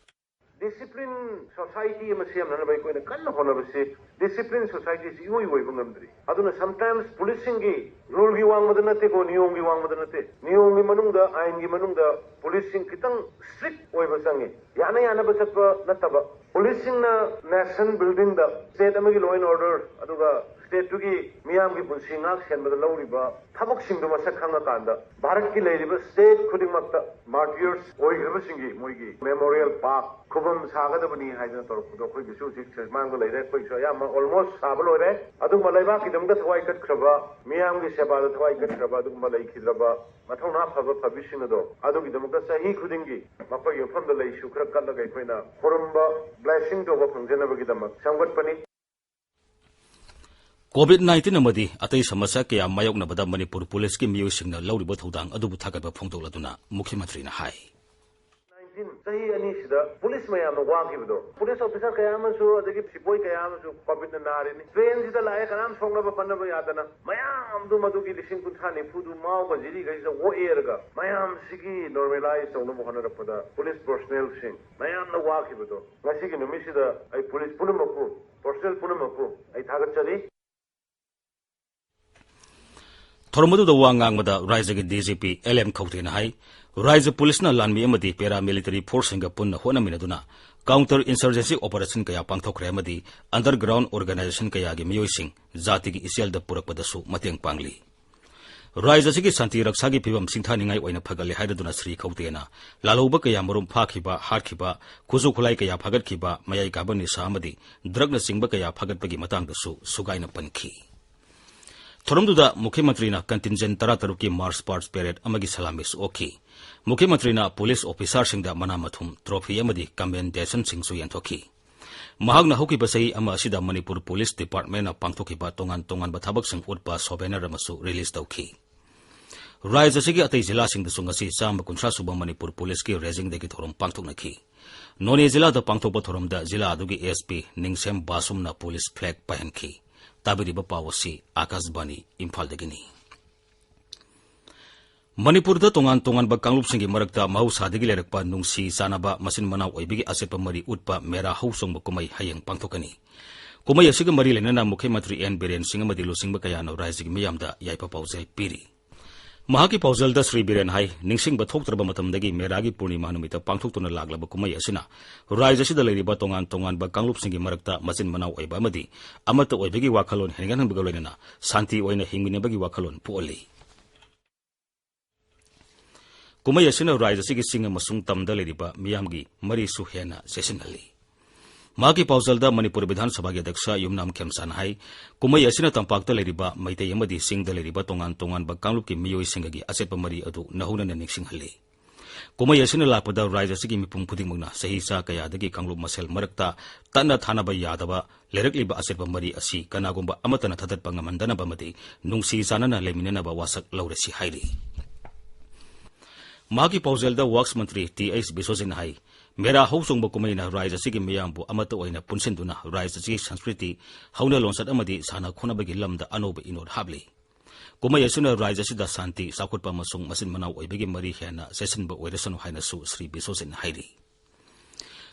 ꯗꯤꯁꯤꯄ꯭ꯂꯤꯟ ꯁꯣꯁꯥꯏꯇꯤ ꯑꯃ ꯁꯦꯝꯅꯅꯕ ꯑꯩꯈꯣꯏꯅ ꯀꯟꯅ ꯍꯣꯠꯅꯕꯁꯤ, ꯗꯤꯁꯤꯄ꯭ꯂꯤꯟ ꯁꯣꯁꯥꯏꯇꯤꯁꯤ ꯏꯑꯣꯏ ꯑꯣꯏꯕ ꯉꯝꯗ꯭ꯔꯤ꯫ ꯑꯗꯨꯅ ꯁꯝꯇꯥꯏꯝꯁ ꯄꯨꯂꯤꯁꯁꯤꯡꯒꯤ ꯔꯨꯜꯒꯤ ꯋꯥꯡꯃꯗ ꯅꯠꯇꯦꯀꯣ, ꯅꯤꯌꯣꯝꯒꯤ ꯋꯥꯡꯃꯗ ꯅꯠꯇꯦ, ꯅꯤꯌꯣꯝꯒꯤ ꯃꯅꯨꯡꯗ, ꯑꯥꯏꯟꯒꯤ ꯃꯅꯨꯡꯗ ꯄꯨꯂꯤꯁꯁꯤꯡ ꯈꯤꯇꯪ ꯁ꯭ꯇ꯭ꯔꯤꯛ ꯑꯣꯏꯕ ꯆꯪꯉꯤ꯫ ꯌꯥꯅ ꯌꯥꯅꯕ ꯆꯠꯄ ꯅꯠꯇꯕ, ꯄꯨꯂꯤꯁꯁꯤꯡꯅ ꯅꯦꯁꯟ ꯕꯤꯜꯗꯤꯡꯗ ꯁ꯭ꯇꯦꯠ ꯑꯃꯒꯤ law and order, ꯑꯗꯨꯒ ꯁ꯭ꯇꯦꯠꯇꯨꯒꯤ ꯃꯤꯌꯥꯝꯒꯤ ꯄꯨꯟꯁꯤ ꯉꯥꯛ ꯁꯦꯟꯕꯗ ꯂꯧꯔꯤꯕ ꯊꯕꯛꯁꯤꯡꯗꯨ ꯃꯁꯛ ꯈꯪꯉꯀꯥꯟꯗ, ꯚꯥꯔꯠꯀꯤ ꯂꯩꯔꯤꯕ ꯁ꯭ꯇꯦꯠ ꯈꯨꯗꯤꯡꯃꯛꯇ ꯃꯥꯔꯇꯤꯌꯔꯁ ꯑꯣꯏꯈ꯭ꯔꯕꯁꯤꯡꯒꯤ ꯃꯣꯏꯒꯤ ꯃꯦꯃꯣꯔꯤꯌꯦꯜ ꯄꯥꯔꯛ, ꯈꯨꯕꯝ ꯁꯥꯒꯗꯕꯅꯤ ꯍꯥꯏꯗꯅ ꯇꯧꯔꯛꯄꯗꯣ ꯑꯩꯈꯣꯏꯒꯤꯁꯨ ꯍꯧꯖꯤꯛ ꯁꯨꯃꯥꯡꯗ ꯂꯩꯔꯦ꯫ ꯑꯩꯈꯣꯏꯒꯤꯁꯨ ꯑꯌꯥꯝꯕ almost ꯁꯥꯕ ꯂꯣꯏꯔꯦ꯫ ꯑꯗꯨꯒꯨꯝꯕ ꯂꯩꯕꯥꯛꯀꯤꯗꯃꯛꯇ ꯊꯋꯥꯏ ꯀꯠꯈ꯭ꯔꯕ, ꯃꯤꯌꯥꯝꯒꯤ ꯁꯦꯕꯥꯗ ꯊꯋꯥꯏ ꯀꯠꯈ꯭ꯔꯕ ꯑꯗꯨꯒꯨꯝꯕ ꯂꯩꯈꯤꯗ꯭ꯔꯕ ꯃꯊꯧꯅꯥ ꯐꯕ ꯐꯕꯤꯁꯤꯡ ꯑꯗꯣ, ꯑꯗꯨꯒꯤꯗꯃꯛꯇ ꯆꯍꯤ ꯈꯨꯗꯤꯡꯒꯤ ꯃꯈꯣꯏꯒꯤ ꯃꯐꯝꯗ ꯂꯩꯁꯨ ꯈꯔ ꯀꯠꯂꯒ ꯑꯩꯈꯣꯏꯅ ꯈꯨꯔꯨꯝꯕ, ꯕ꯭ꯂꯦꯁꯤꯡ ꯇꯧꯕ ꯐꯪꯖꯅꯕꯒꯤꯗꯃꯛ ꯁꯦꯝꯒꯠꯄꯅꯤ꯫ ꯀꯣꯚꯤꯗ ꯅꯥꯏꯟꯇꯤꯟ ꯑꯃꯗꯤ ꯑꯇꯩ ꯁꯃꯁ꯭ꯌꯥ ꯀꯌꯥ ꯃꯥꯌꯣꯛꯅꯕꯗ ꯃꯅꯤꯄꯨꯔ ꯄꯨꯂꯤꯁꯀꯤ ꯃꯤꯑꯣꯏꯁꯤꯡꯅ ꯂꯧꯔꯤꯕ ꯊꯧꯗꯥꯡ ꯑꯗꯨꯕꯨ ꯊꯥꯒꯠꯄ ꯐꯣꯡꯗꯣꯛꯂꯗꯨꯅ ꯃꯨꯈ꯭ꯌ ꯃꯟꯇ꯭ꯔꯤꯅ ꯍꯥꯏ, ꯆꯍꯤ ꯑꯅꯤꯁꯤꯗ ꯄꯨꯂꯤꯁ ꯃꯌꯥꯝꯅ ꯋꯥꯈꯤꯕꯗꯣ, ꯄꯨꯂꯤꯁ ꯑꯣꯐꯤꯁꯥꯔ ꯀꯌꯥ ꯑꯃꯁꯨ, ꯑꯗꯒꯤ ꯁꯤꯄꯣꯏ ꯀꯌꯥ ꯑꯃꯁꯨ ꯀꯣꯚꯤꯗꯅ ꯅꯥꯔꯤꯅꯤ꯫ ꯇ꯭ꯔꯦꯟꯁꯤꯗ ꯂꯥꯛꯑꯦ, ꯀꯅꯥꯝ ꯁꯣꯛꯅꯕ ꯄꯟꯅꯕ ꯌꯥꯗꯅ, ꯃꯌꯥꯝꯗꯨ ꯃꯗꯨꯒꯤ ꯂꯤꯁꯤꯡ ꯀꯨꯟꯊ꯭ꯔꯥ ꯅꯤꯐꯨꯗꯨ ꯃꯥꯎꯒ ꯖꯤꯔꯤꯈꯩꯁꯤꯗ ꯑꯣꯛꯑꯦꯔꯒ, ꯃꯌꯥꯝꯁꯤꯒꯤ ꯅꯣꯔꯃꯦꯂꯥꯏꯁ ꯇꯧꯅꯕ ꯍꯣꯠꯅꯔꯛꯄꯗ ꯄꯨꯂꯤꯁ ꯄꯔꯁꯣꯅꯦꯜꯁꯤꯡ ꯃꯌꯥꯝꯅ ꯋꯥꯈꯤꯕꯗꯣ, ꯉꯁꯤꯒꯤ ꯅꯨꯃꯤꯠꯁꯤꯗ ꯑꯩ ꯄꯨꯂꯤꯁ ꯄꯨꯝꯅꯃꯛꯄꯨ, ꯄꯔꯁꯣꯅꯦꯜ ꯄꯨꯝꯅꯃꯛꯄꯨ ꯑꯩ ꯊꯥꯒꯠꯆꯔꯤ꯫ ꯊꯧꯔꯝ ꯑꯗꯨꯗ ꯋꯥ ꯉꯥꯡꯕꯗ ꯔꯥꯖ꯭ꯌꯒꯤ D G P L M ꯈꯧꯇꯦꯅ ꯍꯥꯏ, ꯔꯥꯖ꯭ꯌ ꯄꯨꯂꯤꯁꯅ ꯂꯥꯟꯃꯤ ꯑꯃꯗꯤ ꯄꯦꯔꯥꯃꯤꯂꯤꯇꯔꯤ ꯐꯣꯔꯁꯁꯤꯡꯒ ꯄꯨꯟꯅ ꯍꯣꯠꯅꯃꯤꯟꯅꯗꯨꯅ ꯀꯥꯎꯟꯇꯔ ꯏꯟꯁꯔꯖꯦꯟꯁꯤ ꯑꯣꯄꯔꯦꯁꯟ ꯀꯌꯥ ꯄꯥꯡꯊꯣꯛꯈ꯭ꯔꯦ ꯑꯃꯗꯤ ꯑꯟꯗꯔꯒ꯭ꯔꯥꯎꯟ ꯑꯣꯔꯒꯅꯥꯏꯖꯦꯁꯟ ꯀꯌꯥꯒꯤ ꯃꯤꯑꯣꯏꯁꯤꯡ ꯖꯥꯇꯤꯒꯤ ꯏꯆꯦꯜꯗ ꯄꯨꯔꯛꯄꯗꯁꯨ ꯃꯇꯦꯡ ꯄꯥꯡꯂꯤ꯫ ꯔꯥꯖ꯭ꯌ ꯑꯁꯤꯒꯤ ꯁꯥꯟꯇꯤ ꯔꯛꯁꯥꯒꯤ ꯐꯤꯕꯝ ꯁꯤꯡꯊꯥꯅꯤꯡꯉꯥꯏ ꯑꯣꯏꯅ ꯐꯒꯠꯂꯦ ꯍꯥꯏꯔꯗꯨꯅ ꯁ꯭ꯔꯤ ꯈꯧꯇꯦꯅ ꯂꯥꯜꯍꯧꯕ ꯀꯌꯥ ꯃꯔꯨꯝ ꯐꯥꯈꯤꯕ, ꯍꯥꯠꯈꯤꯕ, ꯈꯨꯠꯁꯨ ꯈꯨꯠꯂꯥꯏ ꯀꯌꯥ ꯐꯥꯒꯠꯈꯤꯕ, ꯃꯌꯥꯏ ꯀꯥꯕ ꯅꯤꯁꯥ ꯑꯃꯗꯤ ꯗ꯭ꯔꯒꯅꯆꯤꯡꯕ ꯀꯌꯥ ꯐꯥꯒꯠꯄꯒꯤ ꯃꯇꯥꯡꯗꯁꯨ ꯁꯨꯒꯥꯏꯅ ꯄꯟꯈꯤ꯫ ꯊꯧꯔꯝꯗꯨꯗ ꯃꯨꯈ꯭ꯌ ꯃꯟꯇ꯭ꯔꯤꯅ ꯀꯟꯇꯤꯟꯖꯦꯟ ꯇꯔꯥꯇꯔꯨꯛꯀꯤ ꯃꯥꯔꯆ ꯄꯥꯁ꯭ꯠ ꯄꯦꯔꯦꯗ ꯑꯃꯒꯤ ꯁꯂꯥꯃꯤꯁꯨ ꯑꯣꯛꯈꯤ꯫ ꯃꯨꯈ꯭ꯌ ꯃꯟꯇ꯭ꯔꯤꯅ ꯄꯨꯂꯤꯁ ꯑꯣꯐꯤꯁꯥꯔꯁꯤꯡꯗ ꯃꯅꯥ ꯃꯊꯨꯝ, ꯇ꯭ꯔꯣꯐꯤ ꯑꯃꯗꯤ ꯀꯝꯃꯦꯟꯗꯦꯁꯟꯁꯤꯡꯁꯨ ꯌꯦꯟꯊꯣꯛꯈꯤ꯫ ꯃꯍꯥꯛꯅ ꯍꯧꯈꯤꯕ ꯆꯍꯤ ꯑꯃ ꯑꯁꯤꯗ ꯃꯅꯤꯄꯨꯔ ꯄꯨꯂꯤꯁ ꯗꯤꯄꯥꯔꯠꯃꯦꯟꯅ ꯄꯥꯡꯊꯣꯛꯈꯤꯕ ꯇꯣꯉꯥꯟ ꯇꯣꯉꯥꯟꯕ ꯊꯕꯛꯁꯤꯡ ꯎꯠꯄ ꯁꯣꯚꯦꯅꯔ ꯑꯃꯁꯨ ꯔꯤꯂꯤꯖ ꯇꯧꯈꯤ꯫ ꯔꯥꯖ꯭ꯌ ꯑꯁꯤꯒꯤ ꯑꯇꯩ ꯖꯤꯂꯥꯁꯤꯡꯗꯁꯨ ꯉꯁꯤ ꯆꯥꯝꯃ ꯀꯨꯟꯊ꯭ꯔꯥ ꯁꯨꯕ ꯃꯅꯤꯄꯨꯔ ꯄꯨꯂꯤꯁꯀꯤ ꯔꯦꯖꯤꯡ ꯗꯦꯒꯤ ꯊꯧꯔꯝ ꯄꯥꯡꯊꯣꯛꯅꯈꯤ꯫ ꯅꯣꯅꯦ ꯖꯤꯂꯥꯗ ꯄꯥꯡꯊꯣꯛꯄ ꯊꯧꯔꯝꯗ ꯖꯤꯂꯥ ꯑꯗꯨꯒꯤ ꯑꯦꯁ ꯄꯤ ꯅꯤꯡꯁꯦꯝ ꯕꯥꯁꯨꯝꯅ ꯄꯨꯂꯤꯁ ꯐ꯭ꯂꯦꯒ ꯄꯥꯏꯍꯟꯈꯤ꯫ ꯇꯥꯕꯤꯔꯤꯕ ꯄꯥꯎ ꯑꯁꯤ ꯑꯥꯀꯥꯁꯕꯥꯅꯤ ꯏꯝꯐꯥꯜꯗꯒꯤꯅꯤ꯫ ꯃꯅꯤꯄꯨꯔꯗ ꯇꯣꯉꯥꯟ ꯇꯣꯉꯥꯟꯕ ꯀꯥꯡꯂꯨꯞꯁꯤꯡꯒꯤ ꯃꯔꯛꯇ ꯃꯍꯧꯁꯥꯗꯒꯤ ꯂꯩꯔꯛꯄ ꯅꯨꯡꯁꯤ ꯆꯥꯟꯅꯕ, ꯃꯆꯤꯟ ꯃꯅꯥꯎ ꯑꯣꯏꯕꯒꯤ ꯑꯆꯦꯠꯄ ꯃꯔꯤ ꯎꯠꯄ ꯃꯦꯔꯥ ꯍꯧ ꯆꯣꯡꯕ ꯀꯨꯝꯍꯩ ꯍꯌꯦꯡ ꯄꯥꯡꯊꯣꯛꯀꯅꯤ꯫ ꯀꯨꯝꯍꯩ ꯑꯁꯤꯒ ꯃꯔꯤ ꯂꯩꯅꯅ ꯃꯨꯈ꯭ꯌ ꯃꯟꯇ꯭ꯔꯤ ꯑꯦꯟ ꯕꯤꯔꯦꯟ ꯁꯤꯡ ꯑꯃꯗꯤ ꯂꯨꯆꯤꯡꯕ ꯀꯌꯥꯅ ꯔꯥꯖ꯭ꯌꯒꯤ ꯃꯤꯌꯥꯝꯗ ꯌꯥꯏꯐ ꯄꯥꯎꯖꯦꯜ ꯄꯤꯔꯤ꯫ ꯃꯍꯥꯛꯀꯤ ꯄꯥꯎꯖꯦꯜꯗ ꯁ꯭ꯔꯤ ꯕꯤꯔꯦꯟ ꯍꯥꯏ, ꯅꯤꯡꯁꯤꯡꯕ ꯊꯣꯛꯇ꯭ꯔꯕ ꯃꯇꯝꯗꯒꯤ ꯃꯦꯔꯥꯒꯤ ꯄꯨꯔꯅꯤꯃꯥ ꯅꯨꯃꯤꯠꯇ ꯄꯥꯡꯊꯣꯛꯇꯨꯅ ꯂꯥꯛꯂꯕ ꯀꯨꯝꯍꯩ ꯑꯁꯤꯅ ꯔꯥꯖ꯭ꯌ ꯑꯁꯤꯗ ꯂꯩꯔꯤꯕ ꯇꯣꯉꯥꯟ ꯇꯣꯉꯥꯟꯕ ꯀꯥꯡꯂꯨꯞꯁꯤꯡꯒꯤ ꯃꯔꯛꯇ ꯃꯆꯤꯟ ꯃꯅꯥꯎ ꯑꯣꯏꯕ ꯑꯃꯗꯤ ꯑꯃꯠꯇ ꯑꯣꯏꯕꯒꯤ ꯋꯥꯈꯜꯂꯣꯟ ꯍꯦꯟꯒꯠꯍꯟꯕꯒ ꯂꯣꯏꯅꯅ ꯁꯥꯟꯇꯤ ꯑꯣꯏꯅ ꯍꯤꯡꯃꯤꯟꯅꯕꯒꯤ ꯋꯥꯈꯜꯂꯣꯟ ꯄꯣꯛꯍꯜꯂꯤ꯫ ꯀꯨꯝꯍꯩ ꯑꯁꯤꯅ ꯔꯥꯖ꯭ꯌ ꯑꯁꯤꯒꯤ ꯆꯤꯡ ꯑꯃꯁꯨꯡ ꯇꯝꯗ ꯂꯩꯔꯤꯕ ꯃꯤꯌꯥꯝꯒꯤ ꯃꯔꯤꯁꯨ ꯍꯦꯟꯅ ꯆꯦꯠꯁꯤꯟꯍꯜꯂꯤ꯫ ꯃꯍꯥꯛꯀꯤ ꯄꯥꯎꯖꯦꯜꯗ ꯃꯅꯤꯄꯨꯔ ꯕꯤꯙꯥꯟ ꯁꯚꯥꯒꯤ ꯑꯗ꯭ꯌꯛꯁ ꯌꯨꯝꯅꯥꯝ ꯈꯦꯝꯆꯥꯟ ꯍꯥꯏ, ꯀꯨꯝꯍꯩ ꯑꯁꯤꯅ ꯇꯝꯄꯥꯛꯇ ꯂꯩꯔꯤꯕ ꯃꯩꯇꯩ ꯑꯃꯗꯤ ꯆꯤꯡꯗ ꯂꯩꯔꯤꯕ ꯇꯣꯉꯥꯟ ꯇꯣꯉꯥꯟꯕ ꯀꯥꯡꯂꯨꯞꯀꯤ ꯃꯤꯑꯣꯏꯁꯤꯡꯒꯒꯤ ꯑꯆꯦꯠꯄ ꯃꯔꯤ ꯑꯗꯨ ꯅꯧꯍꯧꯅꯅ ꯅꯤꯡꯁꯤꯡꯍꯜꯂꯤ꯫ ꯀꯨꯝꯍꯩ ꯑꯁꯤꯅ ꯂꯥꯛꯄꯗ ꯔꯥꯖ꯭ꯌ ꯑꯁꯤꯒꯤ ꯃꯤꯄꯨꯝ ꯈꯨꯗꯤꯡꯃꯛꯅ ꯆꯍꯤ ꯆꯥ ꯀꯌꯥꯗꯒꯤ ꯀꯥꯡꯂꯨꯞ ꯃꯁꯦꯜ ꯃꯔꯛꯇ ꯇꯠꯅ ꯊꯥꯅꯕ ꯌꯥꯗꯕ ꯂꯩꯔꯛꯂꯤꯕ ꯑꯆꯦꯠꯄ ꯃꯔꯤ ꯑꯁꯤ ꯀꯅꯥꯒꯨꯝꯕ ꯑꯃꯠꯇꯅ ꯊꯗꯠꯄ ꯉꯝꯍꯟꯗꯅꯕ ꯑꯃꯗꯤ ꯅꯨꯡꯁꯤ ꯆꯥꯟꯅꯅ ꯂꯩꯃꯤꯟꯅꯅꯕ ꯋꯥꯁꯛ ꯂꯧꯔꯁꯤ ꯍꯥꯏꯔꯤ꯫ ꯃꯍꯥꯛꯀꯤ ꯄꯥꯎꯖꯦꯜꯗ ꯋꯥꯔꯛꯁ ꯃꯟꯇ꯭ꯔꯤ ꯇꯤ ꯑꯩꯆ ꯕꯤꯁꯣꯖꯤꯠꯅ ꯍꯥꯏ, ꯃꯦꯔꯥ ꯍꯧ ꯆꯣꯡꯕ ꯀꯨꯝꯍꯩꯅ ꯔꯥꯖ꯭ꯌ ꯑꯁꯤꯒꯤ ꯃꯤꯌꯥꯝꯕꯨ ꯑꯃꯠꯇ ꯑꯣꯏꯅ ꯄꯨꯟꯁꯤꯟꯗꯨꯅ ꯔꯥꯖ꯭ꯌ ꯑꯁꯤꯒꯤ ꯁꯪꯁꯀ꯭ꯔꯤꯇꯤ, ꯍꯧꯅ ꯂꯣꯟꯆꯠ ꯑꯃꯗꯤ ꯁꯥꯟꯅ ꯈꯣꯠꯅꯕꯒꯤ ꯂꯝꯗ ꯑꯅꯧꯕ ꯏꯅꯣꯠ ꯍꯥꯞꯂꯤ꯫ ꯀꯨꯝꯍꯩ ꯑꯁꯤꯅ ꯔꯥꯖ꯭ꯌ ꯑꯁꯤꯗ ꯁꯥꯟꯇꯤ, ꯆꯥꯎꯈꯠꯄ ꯑꯃꯁꯨꯡ ꯃꯆꯤꯟ ꯃꯅꯥꯎ ꯑꯣꯏꯕꯒꯤ ꯃꯔꯤ ꯍꯦꯟꯅ ꯆꯦꯠꯁꯤꯟꯕ ꯑꯣꯏꯔꯁꯅꯨ ꯍꯥꯏꯅꯁꯨ ꯁ꯭ꯔꯤ ꯕꯤꯁꯣꯖꯤꯠꯅ ꯍꯥꯏꯔꯤ꯫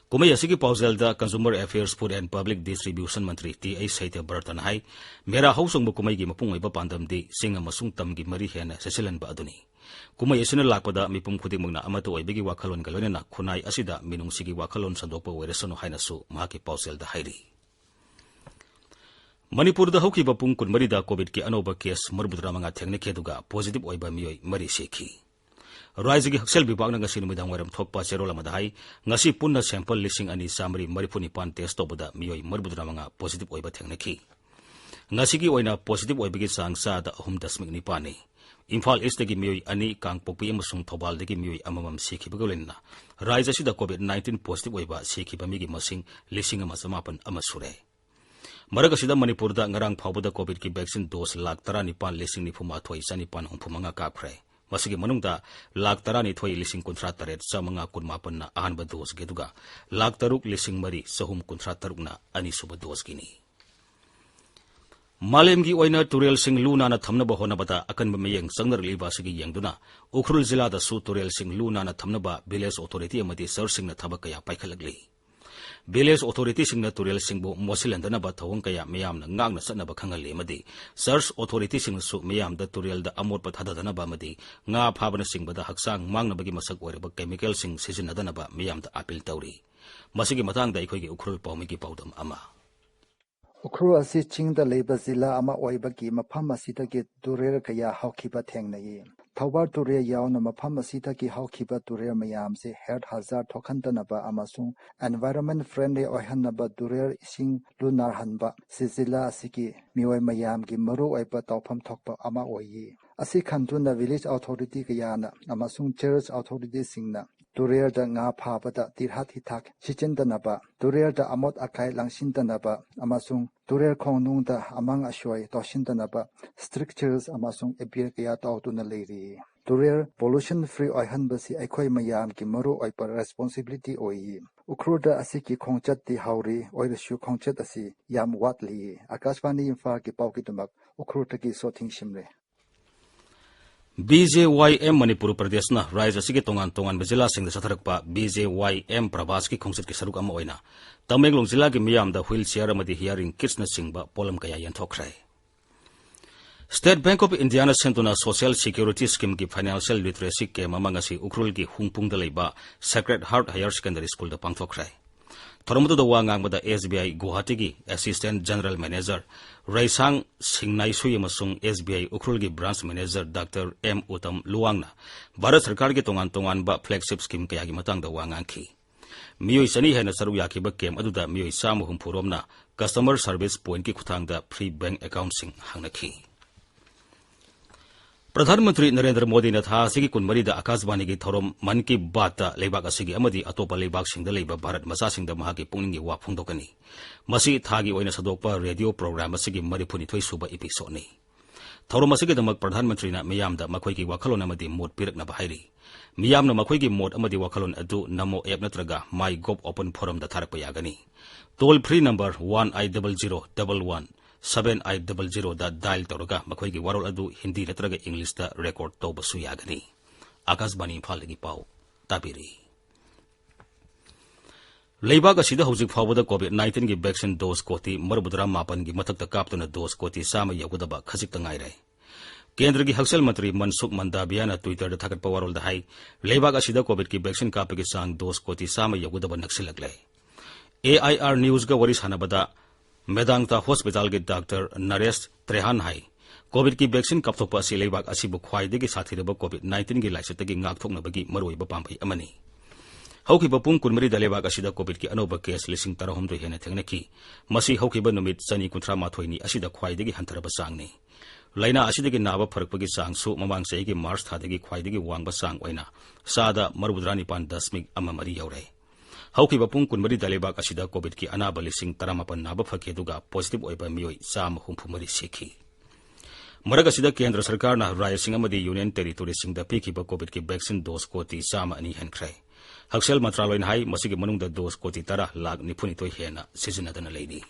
ꯀꯨꯝꯍꯩ ꯑꯁꯤꯒꯤ ꯄꯥꯎꯖꯦꯜꯗ Consumer Affairs, Food and Public Distribution Mantri T H ꯁꯇ꯭ꯌꯕ꯭ꯔꯇꯅ ꯍꯥꯏ, ꯃꯦꯔꯥ ꯍꯧ ꯆꯣꯡꯕ ꯀꯨꯝꯍꯩꯒꯤ ꯃꯄꯨꯡ ꯑꯣꯏꯕ ꯄꯥꯟꯗꯝꯗꯤ ꯆꯤꯡ ꯑꯃꯁꯨꯡ ꯇꯝꯒꯤ ꯃꯔꯤ ꯍꯦꯟꯅ ꯆꯦꯠꯁꯤꯜꯍꯟꯕ ꯑꯗꯨꯅꯤ꯫ ꯀꯨꯝꯍꯩ ꯑꯁꯤꯅ ꯂꯥꯛꯄꯗ ꯃꯤꯄꯨꯝ ꯈꯨꯗꯤꯡꯃꯛꯅ ꯑꯃꯠꯇ ꯑꯣꯏꯕꯒꯤ ꯋꯥꯈꯜꯂꯣꯟꯒ ꯂꯣꯏꯅꯅ ꯈꯨꯟꯅꯥꯏ ꯑꯁꯤꯗ ꯃꯤꯅꯨꯡꯁꯤꯒꯤ ꯋꯥꯈꯜꯂꯣꯟ ꯁꯟꯗꯣꯛꯄ ꯑꯣꯏꯔꯁꯅꯨ ꯍꯥꯏꯅꯁꯨ ꯃꯍꯥꯛꯀꯤ ꯄꯥꯎꯖꯦꯜꯗ ꯍꯥꯏꯔꯤ꯫ ꯃꯅꯤꯄꯨꯔꯗ ꯍꯧꯈꯤꯕ ꯄꯨꯡ ꯀꯨꯟꯃꯔꯤꯗ ꯀꯣꯚꯤꯗꯀꯤ ꯑꯅꯧꯕ ꯀꯦꯁ ꯃꯔꯤꯐꯨꯇꯔꯥꯃꯉꯥ ꯊꯦꯡꯅꯈꯤ, ꯑꯗꯨꯒ ꯄꯣꯖꯤꯇꯤꯚ ꯑꯣꯏꯕ ꯃꯤꯑꯣꯏ ꯃꯔꯤ ꯁꯤꯈꯤ꯫ ꯔꯥꯖ꯭ꯌꯒꯤ ꯍꯛꯁꯦꯜ ꯕꯤꯚꯥꯒꯅ ꯉꯁꯤ ꯅꯨꯃꯤꯗꯥꯡꯋꯥꯏꯔꯝ ꯊꯣꯛꯄ ꯆꯦꯔꯣꯜ ꯑꯃꯗ ꯍꯥꯏ, ꯉꯁꯤ ꯄꯨꯟꯅ ꯁꯦꯝꯄꯜ ꯂꯤꯁꯤꯡ ꯑꯅꯤ ꯆꯥꯃꯔꯤ ꯃꯔꯤꯐꯨ ꯅꯤꯄꯥꯟ ꯇꯦꯁ ꯇꯧꯕꯗ ꯃꯤꯑꯣꯏ ꯃꯔꯤꯐꯨꯇꯔꯥꯃꯉꯥ ꯄꯣꯖꯤꯇꯤꯚ ꯑꯣꯏꯕ ꯊꯦꯡꯅꯈꯤ꯫ ꯉꯁꯤꯒꯤ ꯑꯣꯏꯅ ꯄꯣꯖꯤꯇꯤꯚ ꯑꯣꯏꯕꯒꯤ ꯆꯥꯡ ꯆꯥꯗ ꯑꯍꯨꯝ ꯗꯁꯃꯤꯛ ꯅꯤꯄꯥꯟꯅꯤ꯫ ꯏꯝꯐꯥꯜ ꯏꯁꯇꯒꯤ ꯃꯤꯑꯣꯏ ꯑꯅꯤ, ꯀꯥꯡꯄꯣꯛꯄꯤ ꯑꯃꯁꯨꯡ ꯊꯧꯕꯥꯜꯗꯒꯤ ꯃꯤꯑꯣꯏ ꯑꯃꯃꯝ ꯁꯤꯈꯤꯕꯒ ꯂꯣꯏꯅꯅ ꯔꯥꯖ꯭ꯌ ꯑꯁꯤꯗ ꯀꯣꯚꯤꯗ ꯅꯥꯏꯟꯇꯤꯟ ꯄꯣꯖꯤꯇꯤꯚ ꯑꯣꯏꯕ ꯁꯤꯈꯤꯕ ꯃꯤꯒꯤ ꯃꯁꯤꯡ ꯂꯤꯁꯤꯡ ꯑꯃ ꯆꯃꯥꯄꯟ ꯑꯃ ꯁꯨꯔꯦ꯫ ꯃꯔꯛ ꯑꯁꯤꯗ, ꯃꯅꯤꯄꯨꯔꯗ ꯉꯔꯥꯡ ꯐꯥꯎꯕꯗ ꯀꯣꯚꯤꯗꯀꯤ ꯚꯦꯛꯁꯤꯟ ꯗꯣꯁ ꯂꯥꯈ ꯇꯔꯥꯅꯤꯄꯥꯟ ꯂꯤꯁꯤꯡ ꯅꯤꯐꯨ ꯃꯥꯊꯣꯏ ꯆꯅꯤꯄꯥꯟ ꯍꯨꯝꯐꯨ ꯃꯉꯥ ꯀꯥꯞꯈ꯭ꯔꯦ꯫ ꯃꯁꯤꯒꯤ ꯃꯅꯨꯡꯗ ꯂꯥꯈ ꯇꯔꯥꯅꯤꯊꯣꯏ ꯂꯤꯁꯤꯡ ꯀꯨꯟꯊ꯭ꯔꯥ ꯇꯔꯦꯠ ꯆꯥꯃꯉꯥ ꯀꯨꯟꯃꯥꯄꯟꯅ ꯑꯍꯥꯟꯕ ꯗꯣꯁꯀꯤ, ꯑꯗꯨꯒ ꯂꯥꯈ ꯇꯔꯨꯛ ꯂꯤꯁꯤꯡ ꯃꯔꯤ ꯆꯍꯨꯝ ꯀꯨꯟꯊ꯭ꯔꯥ ꯇꯔꯨꯛꯅ ꯑꯅꯤꯁꯨꯕ ꯗꯣꯁꯀꯤꯅꯤ꯫ ꯃꯥꯂꯦꯝꯒꯤ ꯑꯣꯏꯅ ꯇꯨꯔꯦꯜꯁꯤꯡ ꯂꯨ ꯅꯥꯟꯅ ꯊꯝꯅꯕ ꯍꯣꯠꯅꯕꯗ ꯑꯀꯟꯕ ꯃꯤꯠꯌꯦꯡ ꯆꯪꯅꯔꯛꯂꯤꯕ ꯑꯁꯤꯒꯤ ꯌꯦꯡꯗꯨꯅ ꯎꯈ꯭ꯔꯨꯜ ꯖꯤꯂꯥꯗꯁꯨ ꯇꯨꯔꯦꯜꯁꯤꯡ ꯂꯨ ꯅꯥꯟꯅ ꯊꯝꯅꯕ ꯚꯤꯂꯦꯖ ꯑꯣꯊꯣꯔꯤꯇꯤ ꯑꯃꯗꯤ ꯆꯔꯆꯁꯤꯡꯅ ꯊꯕꯛ ꯀꯌꯥ ꯄꯥꯏꯈꯠꯂꯛꯂꯤ꯫ ꯚꯤꯂꯦꯖ ꯑꯣꯊꯣꯔꯤꯇꯤꯁꯤꯡꯅ ꯇꯨꯔꯦꯜꯁꯤꯡꯕꯨ ꯃꯣꯠꯁꯤꯜꯍꯟꯗꯅꯕ ꯊꯧꯑꯣꯡ ꯀꯌꯥ ꯃꯤꯌꯥꯝꯅ ꯉꯥꯛꯅ ꯆꯠꯅꯕ ꯈꯪꯍꯜꯂꯤ ꯑꯃꯗꯤ ꯆꯔꯆ ꯑꯣꯊꯣꯔꯤꯇꯤꯁꯤꯡꯅꯁꯨ ꯃꯤꯌꯥꯝꯗ ꯇꯨꯔꯦꯜꯗ ꯑꯃꯣꯠꯄ ꯊꯥꯗꯗꯅꯕ ꯑꯃꯗꯤ ꯉꯥ ꯐꯥꯕꯅꯆꯤꯡꯕꯗ ꯍꯛꯆꯥꯡ ꯃꯥꯡꯅꯕꯒꯤ ꯃꯁꯛ ꯑꯣꯏꯔꯕ ꯀꯦꯃꯤꯀꯦꯜꯁꯤꯡ ꯁꯤꯖꯤꯟꯅꯗꯅꯕ ꯃꯤꯌꯥꯝꯗ ꯑꯥꯄꯤꯜ ꯇꯧꯔꯤ꯫ ꯃꯁꯤꯒꯤ ꯃꯇꯥꯡꯗ ꯑꯩꯈꯣꯏꯒꯤ ꯎꯈ꯭ꯔꯨꯜ ꯄꯥꯎꯃꯤꯒꯤ ꯄꯥꯎꯗꯝ ꯑꯃ꯫ ꯎꯈ꯭ꯔꯨꯜ ꯑꯁꯤ ꯆꯤꯡꯗ ꯂꯩꯕ ꯖꯤꯂꯥ ꯑꯃ ꯑꯣꯏꯕꯒꯤ ꯃꯐꯝ ꯑꯁꯤꯗꯒꯤ ꯇꯨꯔꯦꯜ ꯀꯌꯥ ꯍꯧꯈꯤꯕ ꯊꯦꯡꯅꯩ꯫ ꯊꯧꯕꯥꯜ ꯇꯨꯔꯦꯜ ꯌꯥꯎꯅ ꯃꯐꯝ ꯑꯁꯤꯗꯒꯤ ꯍꯧꯈꯤꯕ ꯇꯨꯔꯦꯜ ꯃꯌꯥꯝꯁꯤ ꯍꯦꯜꯊ ꯍꯖꯥꯔꯗ ꯊꯣꯛꯍꯟꯗꯅꯕ ꯑꯃꯁꯨꯡ ꯑꯦꯟꯚꯥꯏꯔꯣꯟꯃꯦꯟ ꯐ꯭ꯔꯦꯟꯂꯤ ꯑꯣꯏꯍꯟꯅꯕ ꯇꯨꯔꯦꯜ ꯏꯁꯤꯡ ꯂꯨ ꯅꯥꯟꯍꯟꯕ ꯁꯤ ꯖꯤꯂꯥ ꯑꯁꯤꯒꯤ ꯃꯤꯑꯣꯏ ꯃꯌꯥꯝꯒꯤ ꯃꯔꯨꯑꯣꯏꯕ ꯇꯧꯐꯝ ꯊꯣꯛꯄ ꯑꯃ ꯑꯣꯏꯌꯦ꯫ ꯑꯁꯤ ꯈꯟꯗꯨꯅ ꯚꯤꯂꯦꯖ ꯑꯣꯊꯣꯔꯤꯇꯤ ꯀꯌꯥꯅ ꯑꯃꯁꯨꯡ ꯆꯔꯆ ꯑꯣꯊꯣꯔꯤꯇꯤꯁꯤꯡꯅ ꯇꯨꯔꯦꯜꯗ ꯉꯥ ꯐꯥꯕꯗ ꯇꯤꯔꯥꯠ ꯍꯤꯊꯥꯛ ꯁꯤꯖꯤꯟꯗꯅꯕ, ꯇꯨꯔꯦꯜꯗ ꯑꯃꯣꯠ ꯑꯀꯥꯏ ꯂꯪꯁꯤꯟꯗꯅꯕ ꯑꯃꯁꯨꯡ ꯇꯨꯔꯦꯜ ꯈꯣꯡꯅꯨꯡꯗ ꯑꯃꯥꯡ ꯑꯁꯣꯏ ꯇꯧꯁꯤꯟꯗꯅꯕ ꯏꯁꯇ꯭ꯔꯤꯛꯆꯔꯁ ꯑꯃꯁꯨꯡ ꯑꯦꯄꯤꯌꯔ ꯀꯌꯥ ꯇꯧꯗꯨꯅ ꯂꯩꯔꯤ꯫ ꯇꯨꯔꯦꯜ pollution free ꯑꯣꯏꯍꯟꯕꯁꯤ ꯑꯩꯈꯣꯏ ꯃꯌꯥꯝꯒꯤ ꯃꯔꯨ ꯑꯣꯏꯕ responsibility ꯑꯣꯏꯌꯦ꯫ ꯎꯈ꯭ꯔꯨꯜꯗ ꯑꯁꯤꯒꯤ ꯈꯣꯡꯆꯠꯇꯤ ꯍꯧꯔꯤ, ꯑꯣꯏꯔꯁꯨ ꯈꯣꯡꯆꯠ ꯑꯁꯤ ꯌꯥꯝ ꯋꯥꯠꯂꯤ꯫ ꯑꯀꯥꯁꯕꯥꯅꯤ ꯏꯝꯐꯥꯜꯒꯤ ꯄꯥꯎꯒꯤꯗꯃꯛ ꯎꯈ꯭ꯔꯨꯜꯗꯒꯤ ꯁꯣꯊꯤꯡ ꯁꯤꯝꯔꯦ꯫ B J Y M Manipur ꯄ꯭ꯔꯗꯦꯁꯅ ꯔꯥꯖ꯭ꯌ ꯑꯁꯤꯒꯤ ꯇꯣꯉꯥꯟ ꯇꯣꯉꯥꯟꯕ ꯖꯤꯂꯥꯁꯤꯡꯗ ꯆꯠꯊꯔꯛꯄ B J Y M ꯄ꯭ꯔꯚꯥꯁꯀꯤ ꯈꯣꯡꯆꯠꯀꯤ ꯁꯔꯨꯛ ꯑꯃ ꯑꯣꯏꯅ ꯇꯃꯦꯡꯂꯣꯡ ꯖꯤꯂꯥꯒꯤ ꯃꯤꯌꯥꯝꯗ wheel chair ꯑꯃꯗꯤ hearing kitsꯅꯆꯤꯡꯕ ꯄꯣꯠꯂꯝ ꯀꯌꯥ ꯌꯦꯟꯊꯣꯛꯈ꯭ꯔꯦ꯫ State Bank of Indiaꯅ ꯁꯦꯝꯗꯨꯅ Social Security Schemeꯒꯤ financial literacy camp ꯑꯃ ꯉꯁꯤ ꯎꯈ꯭ꯔꯨꯜꯒꯤ ꯍꯨꯡꯄꯨꯡꯗ ꯂꯩꯕ Sacred Heart Higher Secondary Schoolꯗ ꯄꯥꯡꯊꯣꯛꯈ꯭ꯔꯦ꯫ ꯊꯧꯔꯝ ꯑꯗꯨꯗ ꯋꯥ ꯉꯥꯡꯕꯗ S B I ꯒꯨꯋꯥꯍꯥꯇꯤꯒꯤ Assistant General Manager ꯔꯩꯁꯥꯡ ꯁꯤꯡꯅꯥꯏꯁꯨꯏ ꯑꯃꯁꯨꯡ S B I ꯎꯈ꯭ꯔꯨꯜꯒꯤ Branch Manager Doctor M Uttam ꯂꯨꯋꯥꯡꯅ Bharat ꯁꯔꯀꯥꯔꯒꯤ ꯇꯣꯉꯥꯟ ꯇꯣꯉꯥꯟꯕ flagship scheme ꯀꯌꯥꯒꯤ ꯃꯇꯥꯡꯗ ꯋꯥ ꯉꯥꯡꯈꯤ꯫ ꯃꯤꯑꯣꯏ ꯆꯅꯤ ꯍꯦꯟꯅ ꯁꯔꯨꯛ ꯌꯥꯈꯤꯕ camp ꯑꯗꯨꯗ ꯃꯤꯑꯣꯏ ꯆꯥꯝꯃ ꯍꯨꯝꯐꯨ ꯔꯣꯝꯅ customer service pointꯀꯤ ꯈꯨꯠꯊꯥꯡꯗ free bank accountꯁꯤꯡ ꯍꯥꯡꯅꯈꯤ꯫ ꯄ꯭ꯔꯙꯥꯟ ꯃꯟꯇ꯭ꯔꯤ ꯅꯔꯦꯟꯗ꯭ꯔ ꯃꯣꯗꯤꯅ ꯊꯥ ꯑꯁꯤꯒꯤ ꯀꯨꯟꯃꯔꯤꯗ ꯑꯀꯥꯁꯕꯥꯅꯤꯒꯤ ꯊꯧꯔꯝ ꯃꯟ ꯀꯤ ꯕꯥꯠꯇ ꯂꯩꯕꯥꯛ ꯑꯁꯤꯒꯤ ꯑꯃꯗꯤ ꯑꯇꯣꯞꯄ ꯂꯩꯕꯥꯛꯁꯤꯡꯗ ꯂꯩꯕ ꯚꯥꯔꯠ ꯃꯆꯥꯁꯤꯡꯗ ꯃꯍꯥꯛꯀꯤ ꯄꯨꯛꯅꯤꯡꯒꯤ ꯋꯥ ꯐꯣꯡꯗꯣꯛꯀꯅꯤ꯫ ꯃꯁꯤ ꯊꯥꯒꯤ ꯑꯣꯏꯅ ꯁꯟꯗꯣꯛꯄ ꯔꯦꯗꯤꯑꯣ ꯄ꯭ꯔꯣꯒ꯭ꯔꯥꯝ ꯑꯁꯤꯒꯤ ꯃꯔꯤꯐꯨꯅꯤꯊꯣꯏ ꯁꯨꯕ episodeꯅꯤ꯫ ꯊꯧꯔꯝ ꯑꯁꯤꯒꯤꯗꯃꯛ ꯄ꯭ꯔꯙꯥꯟ ꯃꯟꯇ꯭ꯔꯤꯅ ꯃꯤꯌꯥꯝꯗ ꯃꯈꯣꯏꯒꯤ ꯋꯥꯈꯜꯂꯣꯟ ꯑꯃꯗꯤ ꯃꯣꯠ ꯄꯤꯔꯛꯅꯕ ꯍꯥꯏꯔꯤ꯫ ꯃꯤꯌꯥꯝꯅ ꯃꯈꯣꯏꯒꯤ ꯃꯣꯠ ꯑꯃꯗꯤ ꯋꯥꯈꯜꯂꯣꯟ ꯑꯗꯨ Namo app ꯅꯠꯇ꯭ꯔꯒ MyGov open forumꯗ ꯊꯥꯔꯛꯄ ꯌꯥꯒꯅꯤ꯫ Toll free number one eight double zero double one seven eight double zeroꯗ dial ꯇꯧꯔꯒ ꯃꯈꯣꯏꯒꯤ ꯋꯥꯔꯣꯜ ꯑꯗꯨ ꯍꯤꯟꯗꯤ ꯅꯠꯇ꯭ꯔꯒ ꯏꯪꯂꯤꯁꯇ record ꯇꯧꯕꯁꯨ ꯌꯥꯒꯅꯤ꯫ ꯑꯀꯥꯁꯕꯥꯅꯤ ꯏꯝꯐꯥꯜꯗꯒꯤ ꯄꯥꯎ ꯇꯥꯕꯤꯔꯤ꯫ ꯂꯩꯕꯥꯛ ꯑꯁꯤꯗ ꯍꯧꯖꯤꯛ ꯐꯥꯎꯕꯗ COVID nineteenꯒꯤ vaccine dose ꯀꯣꯇꯤ ꯃꯔꯤꯐꯨꯇꯔꯥ ꯃꯥꯄꯟꯒꯤ ꯃꯊꯛꯇ ꯀꯥꯞꯇꯨꯅ dose ꯀꯣꯇꯤ ꯆꯥꯝꯃ ꯌꯧꯒꯗꯕ ꯈꯖꯤꯛꯇ ꯉꯥꯏꯔꯦ꯫ ꯀꯦꯟꯗ꯭ꯔꯒꯤ ꯍꯛꯁꯦꯜ ꯃꯟꯇ꯭ꯔꯤ ꯃꯟꯁꯨꯈ ꯃꯟꯗꯥꯚꯤꯌꯥꯅ Twitterꯗ ꯊꯥꯒꯠꯄ ꯋꯥꯔꯣꯜꯗ ꯍꯥꯏ, ꯂꯩꯕꯥꯛ ꯑꯁꯤꯗ COVIDꯀꯤ vaccine ꯀꯥꯞꯄꯒꯤ ꯆꯥꯡ dose ꯀꯣꯇꯤ ꯆꯥꯝꯃ ꯌꯧꯒꯗꯕ ꯅꯛꯁꯤꯜꯂꯛꯂꯦ꯫ AIR Newsꯀ ꯋꯥꯔꯤ ꯁꯥꯟꯅꯕꯗ ꯃꯦꯗꯥꯡꯇꯥ ꯍꯣꯁꯄꯤꯇꯥꯜꯒꯤ ꯗꯥꯛꯇꯔ ꯅꯔꯦꯁ ꯇ꯭ꯔꯦꯍꯥꯟ ꯍꯥꯏ, COVIDꯀꯤ vaccine ꯀꯥꯞꯊꯣꯛꯄ ꯑꯁꯤ ꯂꯩꯕꯥꯛ ꯑꯁꯤꯕꯨ ꯈ꯭ꯋꯥꯏꯗꯒꯤ ꯁꯥꯊꯤꯔꯕ COVID nineteenꯒꯤ ꯂꯥꯏꯆꯠꯇꯒꯤ ꯉꯥꯛꯊꯣꯛꯅꯕꯒꯤ ꯃꯔꯨꯑꯣꯏꯕ ꯄꯥꯝꯕꯩ ꯑꯃꯅꯤ꯫ ꯍꯧꯈꯤꯕ ꯄꯨꯡ ꯀꯨꯟꯃꯔꯤꯗ ꯂꯩꯕꯥꯛ ꯑꯁꯤꯗ COVIDꯀꯤ ꯑꯅꯧꯕ case ꯂꯤꯁꯤꯡ ꯇꯔꯥꯍꯨꯝꯗꯣꯏ ꯍꯦꯟꯅ ꯊꯦꯡꯅꯈꯤ꯫ ꯃꯁꯤ ꯍꯧꯈꯤꯕ ꯅꯨꯃꯤꯠ ꯆꯅꯤ ꯀꯨꯟꯊ꯭ꯔꯥ ꯃꯥꯊꯣꯏꯅꯤ ꯑꯁꯤꯗ ꯈ꯭ꯋꯥꯏꯗꯒꯤ ꯍꯟꯊꯔꯕ ꯆꯥꯡꯅꯤ꯫ ꯂꯥꯏꯅꯥ ꯑꯁꯤꯗꯒꯤ ꯅꯥꯕ ꯐꯔꯛꯄꯒꯤ ꯆꯥꯡꯁꯨ ꯃꯃꯥꯡ ꯆꯍꯤꯒꯤ March ꯊꯥꯗꯒꯤ ꯈ꯭ꯋꯥꯏꯗꯒꯤ ꯋꯥꯡꯕ ꯆꯥꯡ ꯑꯣꯏꯅ ꯆꯥꯗ ꯃꯔꯤꯐꯨꯇꯔꯥ ꯅꯤꯄꯥꯟ ꯗꯁꯃꯤꯛ ꯑꯃ ꯃꯔꯤ ꯌꯧꯔꯦ꯫ ꯍꯧꯈꯤꯕ ꯄꯨꯡ ꯀꯨꯟꯃꯔꯤꯗ ꯂꯩꯕꯥꯛ ꯑꯁꯤꯗ COVIDꯀꯤ ꯑꯅꯥꯕ ꯂꯤꯁꯤꯡ ꯇꯔꯥꯃꯥꯄꯟ ꯅꯥꯕ ꯐꯈꯤ, ꯑꯗꯨꯒ positive ꯑꯣꯏꯕ ꯃꯤꯑꯣꯏ ꯆꯥꯝꯃ ꯍꯨꯝꯐꯨ ꯃꯔꯤ ꯁꯤꯈꯤ꯫ ꯃꯔꯛ ꯑꯁꯤꯗ, ꯀꯦꯟꯗ꯭ꯔ ꯁꯔꯀꯥꯔꯅ ꯔꯥꯖ꯭ꯌꯁꯤꯡ ꯑꯃꯗꯤ ꯌꯨꯅꯤꯌꯟ ꯇꯦꯔꯤꯇꯣꯔꯤꯁꯤꯡꯗ ꯄꯤꯈꯤꯕ ꯀꯣꯚꯤꯗꯀꯤ ꯚꯦꯛꯁꯤꯟ ꯗꯣꯁ ꯀꯣꯇꯤ ꯆꯥꯝꯃ ꯑꯅꯤ ꯍꯦꯟꯈ꯭ꯔꯦ꯫ ꯍꯛꯁꯦꯜ ꯃꯟꯇ꯭ꯔꯥꯂꯣꯏꯅ ꯍꯥꯏ, ꯃꯁꯤꯒꯤ ꯃꯅꯨꯡꯗ ꯗꯣꯁ ꯀꯣꯇꯤ ꯇꯔꯥ ꯂꯥꯈ ꯅꯤꯐꯨꯅꯤꯊꯣꯏ ꯍꯦꯟꯅ ꯁꯤꯖꯤꯟꯅꯗꯅ ꯂꯩꯔꯤ꯫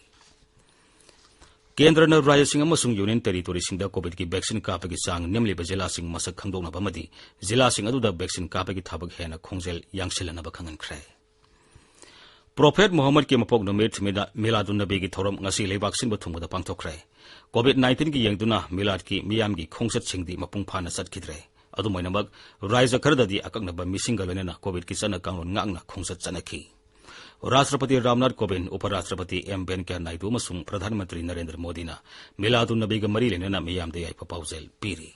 ꯀꯦꯟꯗ꯭ꯔꯅ ꯔꯥꯖ꯭ꯌꯁꯤꯡ ꯑꯃꯁꯨꯡ ꯌꯨꯅꯤꯌꯟ ꯇꯦꯔꯤꯇꯣꯔꯤꯁꯤꯡꯗ ꯀꯣꯚꯤꯗꯀꯤ ꯚꯦꯛꯁꯤꯟ ꯀꯥꯞꯄꯒꯤ ꯆꯥꯡ ꯅꯦꯝꯂꯤꯕ ꯖꯤꯂꯥꯁꯤꯡ ꯃꯁꯛ ꯈꯪꯗꯣꯛꯅꯕ ꯑꯃꯗꯤ ꯖꯤꯂꯥꯁꯤꯡ ꯑꯗꯨꯗ ꯚꯦꯛꯁꯤꯟ ꯀꯥꯞꯄꯒꯤ ꯊꯕꯛ ꯍꯦꯟꯅ ꯈꯣꯡꯖꯦꯜ ꯌꯥꯡꯁꯤꯜꯍꯟꯅꯕ ꯈꯪꯍꯟꯈ꯭ꯔꯦ꯫ ꯄ꯭ꯔꯣꯐꯦꯠ ꯃꯨꯍꯝꯃꯗꯀꯤ ꯃꯄꯣꯛ ꯅꯨꯃꯤꯠ ꯃꯤꯂꯥꯗꯨꯟ ꯅꯕꯤꯒꯤ ꯊꯧꯔꯝ ꯉꯁꯤ ꯂꯩꯕꯥꯛ ꯁꯤꯟꯕ ꯊꯨꯡꯕꯗ ꯄꯥꯡꯊꯣꯛꯈ꯭ꯔꯦ꯫ ꯀꯣꯚꯤꯗ ꯅꯥꯏꯟꯇꯤꯟꯒꯤ ꯌꯦꯡꯗꯨꯅ ꯃꯤꯂꯥꯗꯀꯤ ꯃꯤꯌꯥꯝꯒꯤ ꯈꯣꯡꯆꯠꯁꯤꯡꯗꯤ ꯃꯄꯨꯡ ꯐꯥꯅ ꯆꯠꯈꯤꯗ꯭ꯔꯦ꯫ ꯑꯗꯨꯝ ꯑꯣꯏꯅꯃꯛ, ꯔꯥꯖ꯭ꯌ ꯈꯔꯗꯗꯤ ꯑꯀꯛꯅꯕ ꯃꯤꯁꯤꯡꯒ ꯂꯣꯏꯅꯅ ꯀꯣꯚꯤꯗꯀꯤ ꯆꯠꯅ ꯀꯥꯡꯂꯣꯟ ꯉꯥꯛꯅ ꯈꯣꯡꯆꯠ ꯆꯠꯅꯈꯤ꯫ ꯔꯥꯁꯇ꯭ꯔꯄꯇꯤ ꯔꯥꯝꯅꯥꯊ ꯀꯣꯕꯤꯟꯗ, ꯎꯄ ꯔꯥꯁꯇ꯭ꯔꯄꯇꯤ ꯑꯦꯝ ꯚꯦꯟꯀꯌꯥ ꯅꯥꯏꯗꯨ ꯑꯃꯁꯨꯡ ꯄ꯭ꯔꯙꯥꯟ ꯃꯟꯇ꯭ꯔꯤ ꯅꯔꯦꯟꯗ꯭ꯔ ꯃꯣꯗꯤꯅ ꯃꯤꯂꯥꯗꯨꯟ ꯅꯕꯤꯒ ꯃꯔꯤ ꯂꯩꯅꯅ ꯃꯤꯌꯥꯝꯗ ꯌꯥꯏꯐ ꯄꯥꯎꯖꯦꯜ ꯄꯤꯔꯤ꯫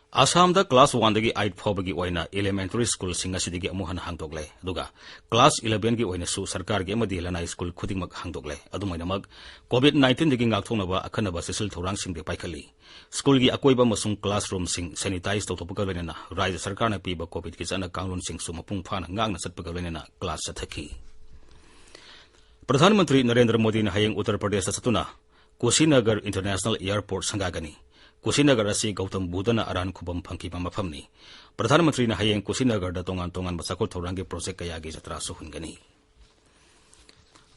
ꯑꯁꯥꯝꯗ ꯀ꯭ꯂꯥꯁ ꯋꯥꯟꯗꯒꯤ ꯑꯥꯏꯠ ꯐꯥꯎꯕꯒꯤ ꯑꯣꯏꯅ ꯏꯂꯤꯃꯦꯟꯇꯔꯤ ꯁ꯭ꯀꯨꯜꯁꯤꯡ ꯉꯁꯤꯗꯒꯤ ꯑꯃꯨꯛ ꯍꯟꯅ ꯍꯥꯡꯗꯣꯛꯂꯦ, ꯑꯗꯨꯒ ꯀ꯭ꯂꯥꯁ ꯏꯂꯦꯚꯦꯟꯒꯤ ꯑꯣꯏꯅꯁꯨ ꯁꯔꯀꯥꯔꯒꯤ ꯑꯃꯗꯤ ꯂꯅꯥꯏ ꯁ꯭ꯀꯨꯜ ꯈꯨꯗꯤꯡꯃꯛ ꯍꯥꯡꯗꯣꯛꯂꯦ꯫ ꯑꯗꯨꯝ ꯑꯣꯏꯅꯃꯛ, ꯀꯣꯚꯤꯗ ꯅꯥꯏꯟꯇꯤꯟꯗꯒꯤ ꯉꯥꯛꯊꯣꯛꯅꯕ ꯑꯈꯟꯅꯕ ꯆꯦꯛꯁꯤꯜ ꯊꯧꯔꯥꯡꯁꯤꯡꯗꯤ ꯄꯥꯏꯈꯠꯂꯤ꯫ ꯁ꯭ꯀꯨꯜꯒꯤ ꯑꯀꯣꯏꯕ ꯑꯃꯁꯨꯡ ꯀ꯭ꯂꯥꯁꯔꯨꯝꯁꯤꯡ ꯁꯦꯅꯤꯇꯥꯏꯖ ꯇꯧꯊꯣꯛꯄꯒ ꯂꯣꯏꯅꯅ ꯔꯥꯖ꯭ꯌ ꯁꯔꯀꯥꯔꯅ ꯄꯤꯕ ꯀꯣꯚꯤꯗꯀꯤ ꯆꯠꯅ ꯀꯥꯡꯂꯣꯟꯁꯤꯡꯁꯨ ꯃꯄꯨꯡ ꯐꯥꯅ ꯉꯥꯛꯅ ꯆꯠꯄꯒ ꯂꯣꯏꯅꯅ ꯀ꯭ꯂꯥꯁ ꯆꯠꯊꯈꯤ꯫ ꯄ꯭ꯔꯙꯥꯟ ꯃꯟꯇ꯭ꯔꯤ ꯅꯔꯦꯟꯗ꯭ꯔ ꯃꯣꯗꯤꯅ ꯍꯌꯦꯡ ꯎꯠꯇꯔ ꯄ꯭ꯔꯗꯦꯁꯇ ꯆꯠꯇꯨꯅ ꯀꯨꯁꯤꯅꯒꯔ ꯏꯟꯇꯔꯅꯦꯁꯅꯦꯜ ꯑꯦꯌꯔꯄꯣꯔꯠ ꯁꯪꯒꯥꯒꯅꯤ꯫ ꯀꯨꯁꯤꯅꯒꯔ ꯑꯁꯤ ꯒꯧꯇꯝ ꯕꯨꯙꯅ ꯑꯔꯥꯟ ꯈꯨꯕꯝ ꯐꯪꯈꯤꯕ ꯃꯐꯝꯅꯤ꯫ ꯄ꯭ꯔꯙꯥꯟ ꯃꯟꯇ꯭ꯔꯤꯅ ꯍꯌꯦꯡ ꯀꯨꯁꯤꯅꯒꯔꯗ ꯇꯣꯉꯥꯟ ꯇꯣꯉꯥꯟꯕ ꯆꯥꯎꯈꯠ ꯊꯧꯔꯥꯡꯒꯤ ꯄ꯭ꯔꯣꯖꯦꯛ ꯀꯌꯥꯒꯤ ꯖꯇ꯭ꯔꯥꯁꯨ ꯍꯨꯟꯒꯅꯤ꯫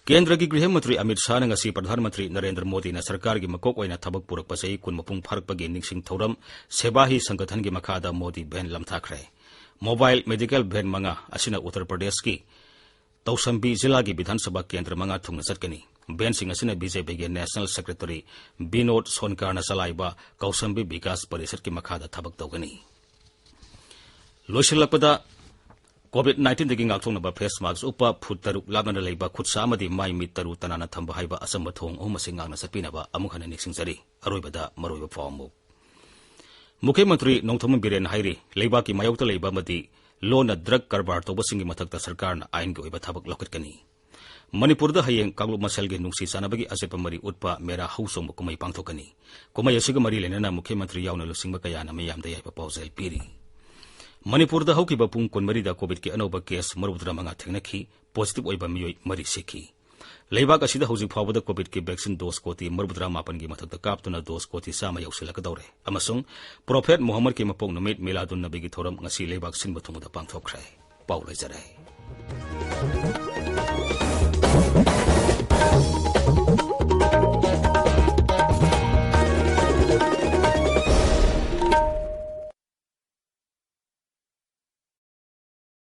ꯀꯦꯟꯗ꯭ꯔꯒꯤ ꯒ꯭ꯔꯤꯍ ꯃꯟꯇ꯭ꯔꯤ ꯑꯃꯤꯠ ꯁꯥꯍꯅ ꯉꯁꯤ ꯄ꯭ꯔꯙꯥꯟ ꯃꯟꯇ꯭ꯔꯤ ꯅꯔꯦꯟꯗ꯭ꯔ ꯃꯣꯗꯤꯅ ꯁꯔꯀꯥꯔꯒꯤ ꯃꯀꯣꯛ ꯑꯣꯏꯅ ꯊꯕꯛ ꯄꯨꯔꯛꯄ ꯆꯍꯤ ꯀꯨꯟ ꯃꯄꯨꯡ ꯐꯥꯔꯛꯄꯒꯤ ꯅꯤꯡꯁꯤꯡ ꯊꯧꯔꯝ ꯁꯦꯕꯥ ꯍꯤ ꯁꯪꯒꯊꯟꯒꯤ ꯃꯈꯥꯗ ꯃꯣꯗꯤ ꯚꯦꯟ ꯂꯝꯊꯥꯈ꯭ꯔꯦ꯫ ꯃꯣꯕꯥꯏꯜ ꯃꯦꯗꯤꯀꯦꯜ ꯚꯦꯟ ꯃꯉꯥ ꯑꯁꯤꯅ ꯎꯠꯇꯔ ꯄ꯭ꯔꯗꯦꯁꯀꯤ ꯇꯧꯁꯝꯕꯤ ꯖꯤꯂꯥꯒꯤ ꯕꯤꯙꯥꯟ ꯁꯚꯥ ꯀꯦꯟꯗ꯭ꯔ ꯃꯉꯥ ꯊꯨꯡꯅ ꯆꯠꯀꯅꯤ꯫ ꯚꯦꯟꯁꯤꯡ ꯑꯁꯤꯅ ꯕꯤ ꯖꯦ ꯄꯤꯒꯤ ꯅꯦꯁꯅꯦꯜ ꯁꯦꯀ꯭ꯔꯦꯇꯔꯤ ꯕꯤꯅꯣꯗ ꯁꯣꯟꯀꯥꯔꯅ ꯆꯂꯥꯏꯕ ꯀꯧꯁꯝꯕꯤ ꯕꯤꯀꯥꯁ ꯄꯔꯤꯁꯠꯀꯤ ꯃꯈꯥꯗ ꯊꯕꯛ ꯇꯧꯒꯅꯤ꯫ ꯂꯣꯏꯁꯤꯜꯂꯛꯄꯗ, ꯀꯣꯚꯤꯗ ꯅꯥꯏꯟꯇꯤꯟꯗꯒꯤ ꯉꯥꯛꯊꯣꯛꯅꯕ ꯐꯦꯁ ꯃꯥꯁꯛ ꯎꯞꯄ, ꯐꯨꯠ ꯇꯔꯨꯛ ꯂꯥꯞꯅꯅ ꯂꯩꯕ, ꯈꯨꯠ ꯁꯥ ꯑꯃꯗꯤ ꯃꯥꯏ ꯃꯤꯠ ꯇꯔꯨ ꯇꯅꯥꯟꯅ ꯊꯝꯕ ꯍꯥꯏꯕ ꯑꯆꯝꯕ ꯊꯧꯑꯣꯡ ꯑꯍꯨꯝ ꯑꯁꯤ ꯉꯥꯛꯅ ꯆꯠꯄꯤꯅꯕ ꯑꯃꯨꯛ ꯍꯟꯅ ꯅꯤꯡꯁꯤꯡꯖꯔꯤ꯫ ꯑꯔꯣꯏꯕꯗ ꯃꯔꯨꯑꯣꯏꯕ ꯄꯥꯎ ꯑꯃꯨꯛ꯫ ꯃꯨꯈ꯭ꯌ ꯃꯟꯇ꯭ꯔꯤ ꯅꯣꯡꯊꯣꯝꯕꯝ ꯕꯤꯔꯦꯟ ꯍꯥꯏꯔꯤ, ꯂꯩꯕꯥꯛꯀꯤ ꯃꯥꯌꯣꯛꯇ ꯂꯩꯕ ꯑꯃꯗꯤ ꯂꯣꯟꯅ ꯗ꯭ꯔꯒ ꯀꯔꯕꯥꯔ ꯇꯧꯕꯁꯤꯡꯒꯤ ꯃꯊꯛꯇ ꯁꯔꯀꯥꯔꯅ ꯑꯥꯏꯟꯒꯤ ꯑꯣꯏꯕ ꯊꯕꯛ ꯂꯧꯈꯠꯀꯅꯤ꯫ ꯃꯅꯤꯄꯨꯔꯗ ꯍꯌꯦꯡ ꯀꯥꯡꯂꯨꯞ ꯃꯁꯦꯜꯒꯤ ꯅꯨꯡꯁꯤ ꯆꯥꯟꯅꯕꯒꯤ ꯑꯆꯦꯠꯄ ꯃꯔꯤ ꯎꯠꯄ ꯃꯦꯔꯥ ꯍꯧ ꯆꯣꯡꯕ ꯀꯨꯝꯍꯩ ꯄꯥꯡꯊꯣꯛꯀꯅꯤ꯫ ꯀꯨꯝꯍꯩ ꯑꯁꯤꯒ ꯃꯔꯤ ꯂꯩꯅꯅ ꯃꯨꯈ꯭ꯌ ꯃꯟꯇ꯭ꯔꯤ ꯌꯥꯎꯅ ꯂꯨꯆꯤꯡꯕ ꯀꯌꯥꯅ ꯃꯤꯌꯥꯝꯗ ꯌꯥꯏꯐ ꯄꯥꯎꯖꯦꯜ ꯄꯤꯔꯤ꯫ ꯃꯅꯤꯄꯨꯔꯗ ꯍꯧꯈꯤꯕ ꯄꯨꯡ ꯀꯨꯟꯃꯔꯤꯗ ꯀꯣꯚꯤꯗꯀꯤ ꯑꯅꯧꯕ ꯀꯦꯁ ꯃꯔꯤꯐꯨꯇꯔꯥꯃꯉꯥ ꯊꯦꯡꯅꯈꯤ, ꯄꯣꯖꯤꯇꯤꯚ ꯑꯣꯏꯕ ꯃꯤꯑꯣꯏ ꯃꯔꯤ ꯁꯤꯈꯤ꯫ ꯂꯩꯕꯥꯛ ꯑꯁꯤꯗ ꯍꯧꯖꯤꯛ ꯐꯥꯎꯕꯗ ꯀꯣꯚꯤꯗꯀꯤ ꯚꯦꯛꯁꯤꯟ ꯗꯣꯁ ꯀꯣꯇꯤ ꯃꯔꯤꯐꯨꯇꯔꯥ ꯃꯥꯄꯟꯒꯤ ꯃꯊꯛꯇ ꯀꯥꯞꯇꯨꯅ ꯗꯣꯁ ꯀꯣꯇꯤ ꯆꯥꯝꯃ ꯌꯧꯁꯤꯜꯂꯛꯀꯗꯧꯔꯦ꯫ ꯑꯃꯁꯨꯡ ꯄ꯭ꯔꯣꯐꯦꯠ ꯃꯨꯍꯝꯃꯗꯀꯤ ꯃꯄꯣꯛ ꯅꯨꯃꯤꯠ ꯃꯤꯂꯥꯗꯨꯟ ꯅꯕꯤꯒꯤ ꯊꯧꯔꯝ ꯉꯁꯤ ꯂꯩꯕꯥꯛ ꯁꯤꯟꯕ ꯊꯨꯡꯅꯗ ꯄꯥꯡꯊꯣꯛꯈ꯭ꯔꯦ꯫ ꯄꯥꯎ ꯂꯣꯏꯖꯔꯦ꯫